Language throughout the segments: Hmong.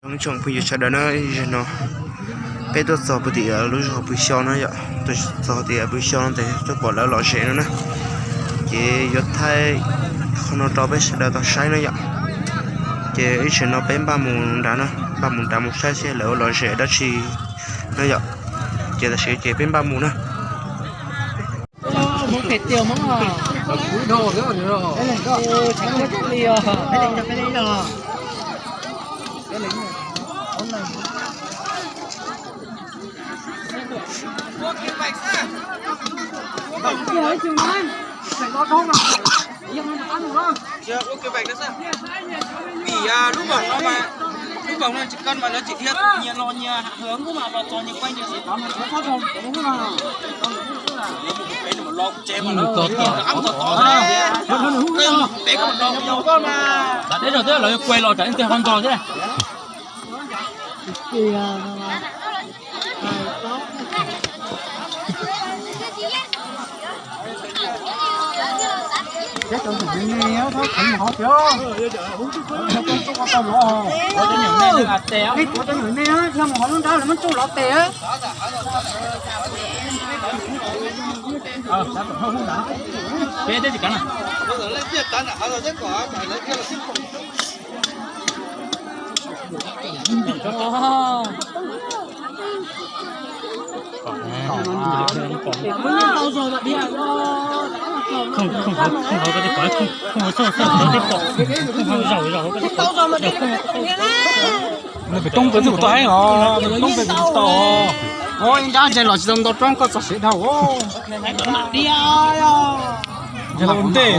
Ib tsoom phooj ywg sawv daws na, ib zaug no peb tuaj txog puag tim lub zos Pw Xyo no yom, tuaj txog tim Pw Xyo no ces tuaj pom lawv lom zem no na. Ces yuav thaij qhov no rau peb sawv daws tau saib no yom. Ces ib zaug no peb npaj mus nrad na, npaj mus nrad mus saib seb lawv ua lom zem dab tsi no yom. Ces tam sim ces peb npaj mus na. Vim lub vog no mas, lub vog no tsis koj mas lawv tsis dhia nyias los nyias hwv mas los txog nyias quay nyias xwb. Peb no tod, peb no tod, peb no tod, peb no tod. Tam deb zog twb lawv quay los tsam ib teg ho ntog thiab. Peb teb tsis kav na. Khoom hauv, khoom hauv koj tej pom, khoom hauv txhoj txhoj koj tej pom, khoom hauv zaum zaum koj tej pom. Pem roob pem tsis tau heev os, pem roob pem tsis tau. Ua ib nrab ntses los tsis tau nto roob koj txog siav dhau. Ntses los ua ntej.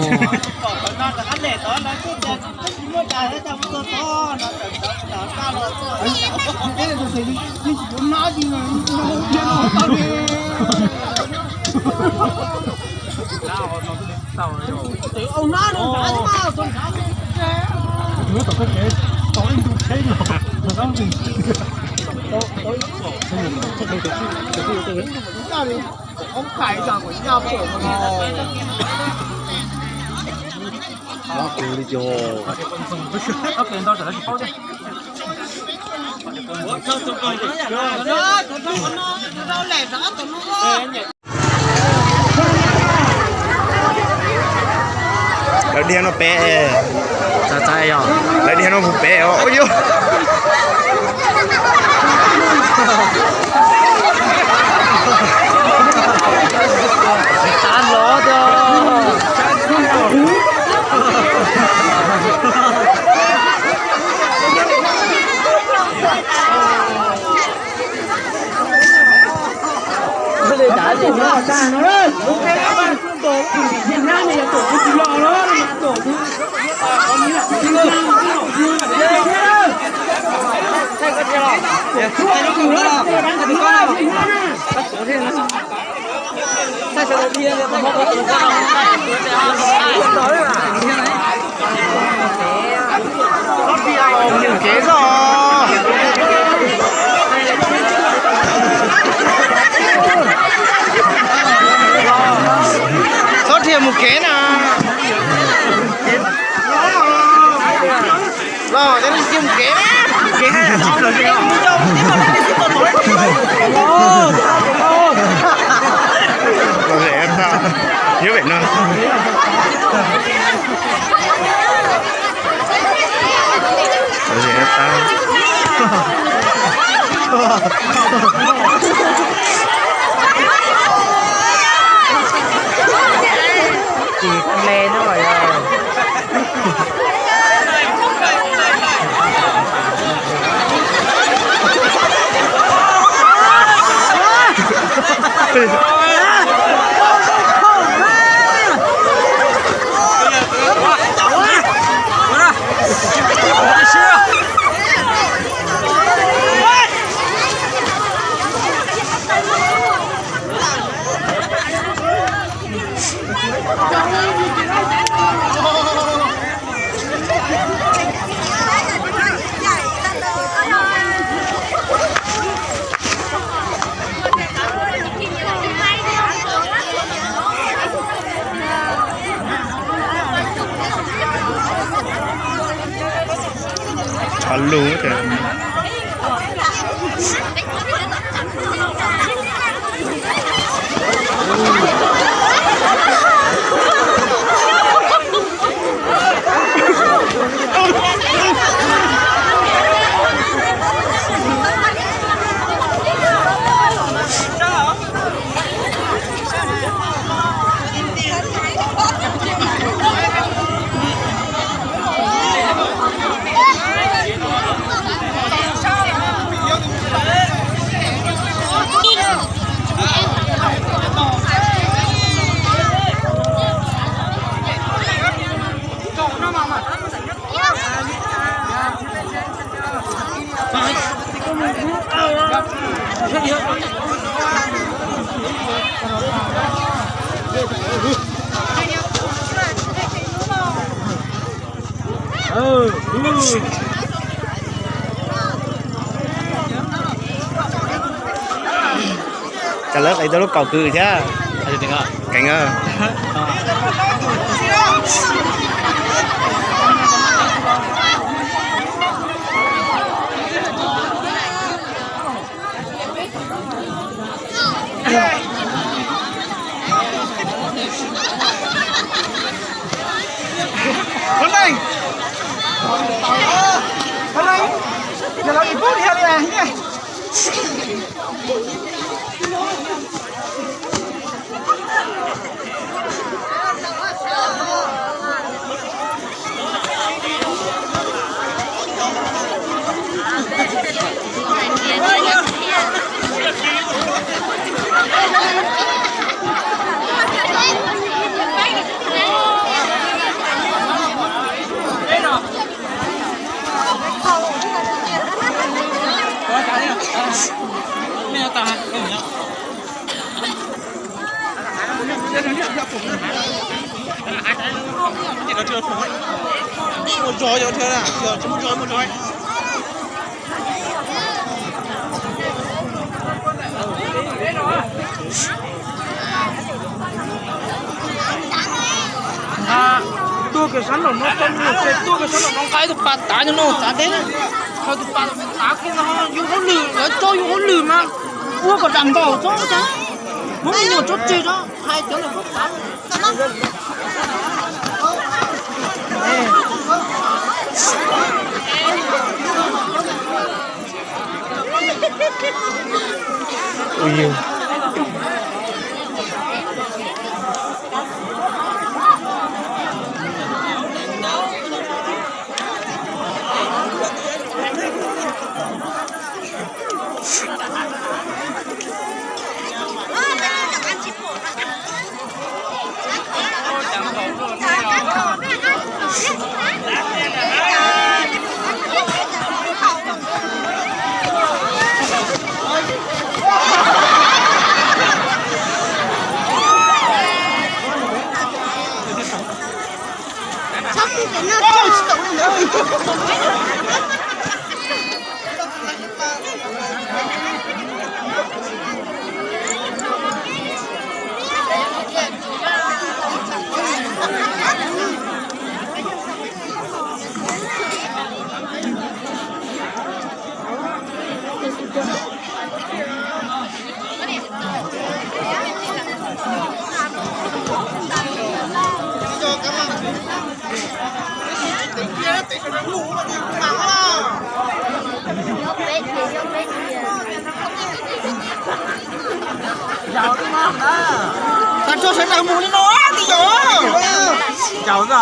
Lawv dhia no pem, lawv dhia no mus pem os. Mus kev zog. Txhob dhia mus kev na. Los, cia mus kev na. Nyob pem no. Tsis me no yog. Qhov lus ces Cov lawv qis tau lub kaus kws thiab. Keev. Tuaj kiag sab nraum no, tuaj kiag sab nraum no, nqa tus pas tav no, txav teb, tus pas tav kiag no, yus hauj lwm, lawv tso yus hauj lwm mas ua kom dam npaum tso, muab me nyuam tso tseg tso, hais cov lawm txav. Tag tso sawv daws mus li no ti yog. Caum xwb.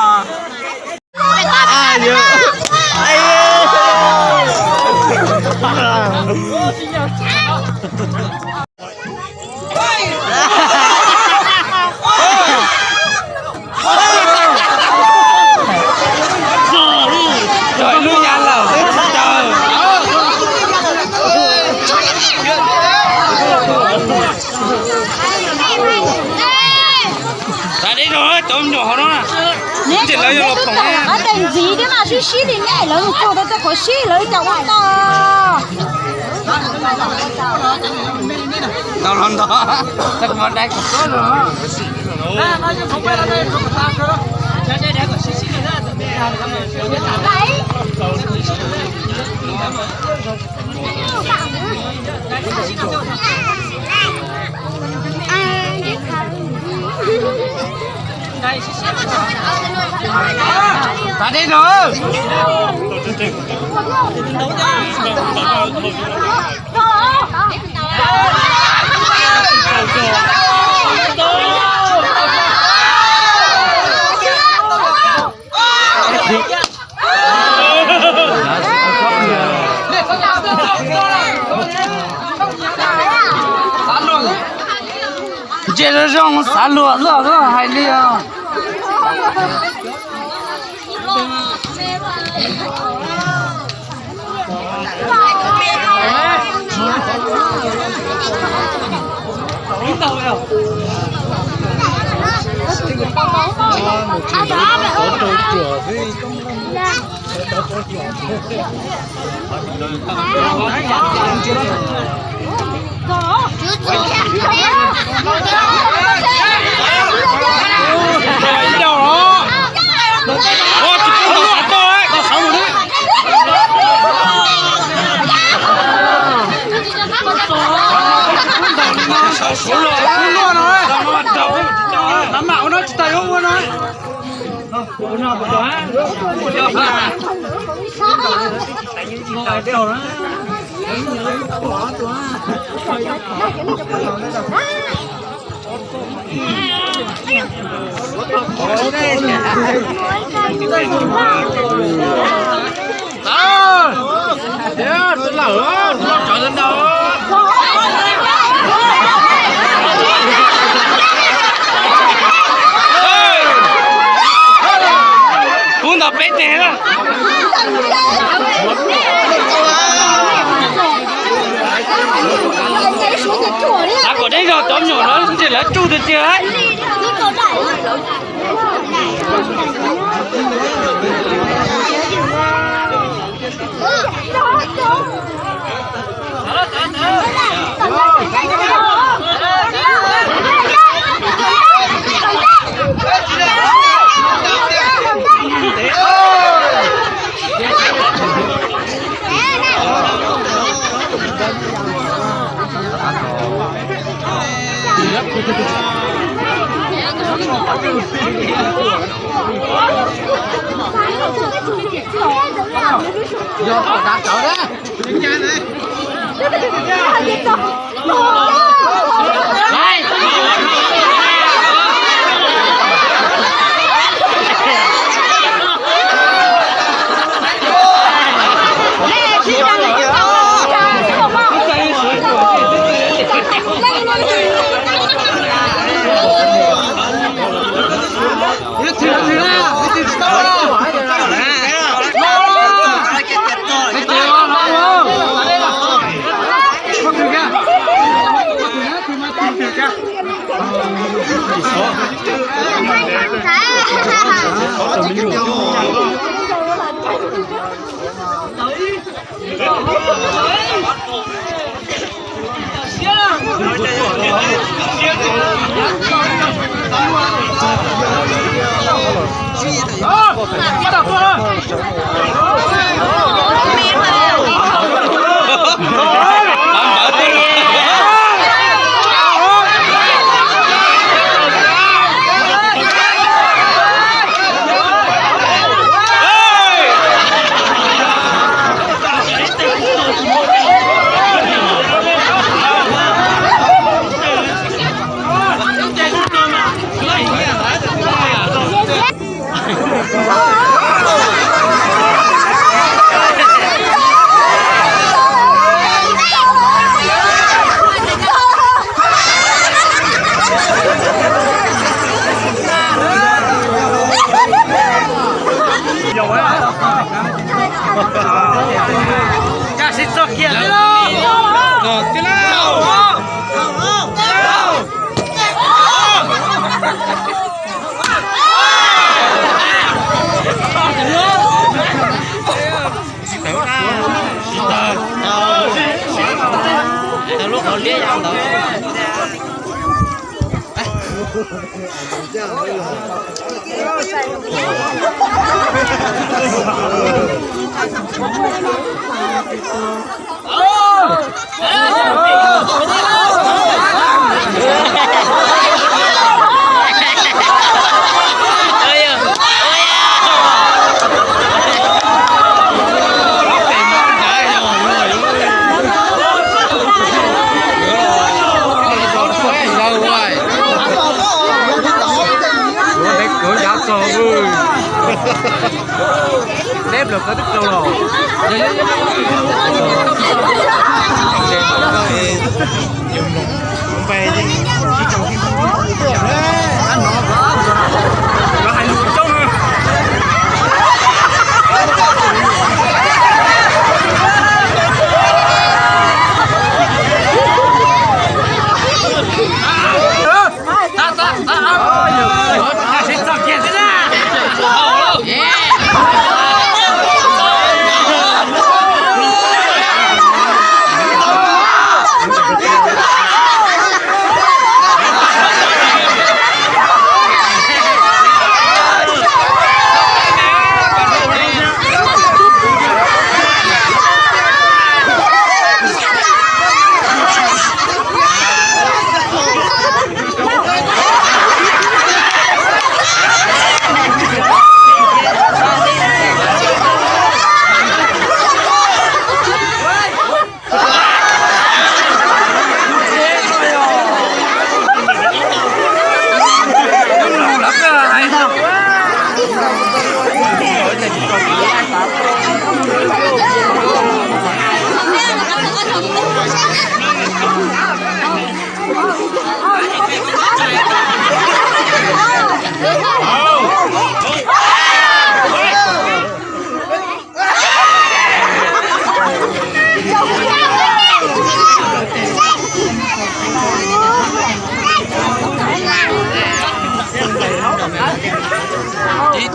Tab deb rau cov me nyuam hauv no na. Ces lawv yuav los phoom ne. Tab tais ntxiv thiab mas sib sib li ne, lawv mus txog tau tej qhov sib lawv cas ua tau. Tau los ntog, tau los dai kom tuab los. Tab deb no. Ntsia zoo zoo xav luag zoj zoj hais li os. Kub ntau peb teg na. Av kom deb zog cov me nyuam no ntshe lawv tsuj tiag tiag. Koj sib txog kiag xwb lauj. Txog kiag lauj. Tau lub qhov liab yau ntawd. Deb los koj twb rau los.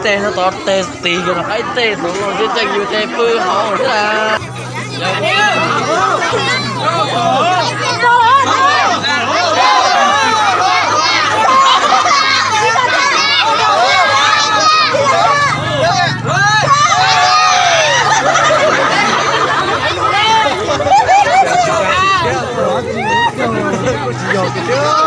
Tej no tod tej tis yog qaib tej no los tseem yus tej pw hauv xwb. Tsis yog tiag.